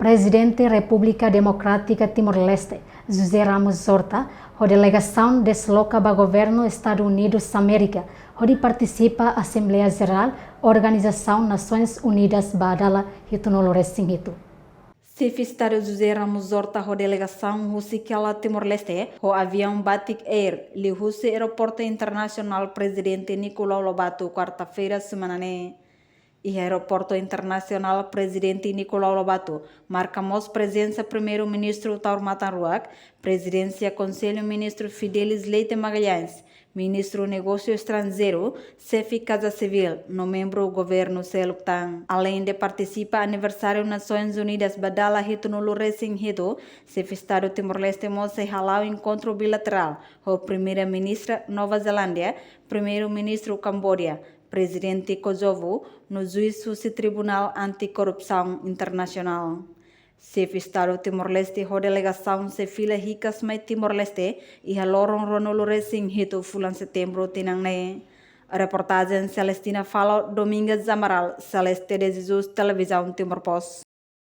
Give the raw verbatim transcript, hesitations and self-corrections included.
Prezidente Repúblika Demokrátika Timor-Leste, José Ramos Horta, ho delegasaun desloka ba Governu Estadus Unidus Amérika, hodi partisipa Asembleia Jerál Organizasaun Nasoins Unidas ba dala hitunulu-resin-hitu. Xefe Estadu José Ramos Horta ho delegasaun husik hela Timor-Leste, ho aviaun Batik Air, liuhusi Aeroportu Internasionál Prezidente Nicolau Lobato, kuarta-feira semana ne'e. Iha Aeroportu Internasionál Prezidente Nicolau Lobato, marka mós prezensa Primeiru-Ministru Taur Matan Ruak, Prezidénsia Konsellu Ministru Fidelis Leite Magalhães, Ministru Negósiu Estranjeiru, Xefe Kaza Sivíl, no membru governu seluk tan. Aleinde partisipa aniversáriu Nasoins Unidas ba dala hitunulu-resin-hitu, Xefe Estadu Timor-Leste mós sei hala'o enkontru bilaterál ho Primeira-Ministra Nova Zelándia, Primeiru-Ministru Kamboja, Prezidente Kosovu, no juís husi Tribunál Anti-Korrupsaun Internasionál. Xefe Estadu Timor-Leste ho delegasaun sei fila hikas mai Timor-Leste iha loron ruanulu-resin-hitu fulan Setembru tinan ne'e. Reportajen Celestina Falo, Domingas Amaral, Celeste de Jesus, Televizaun Timor Post.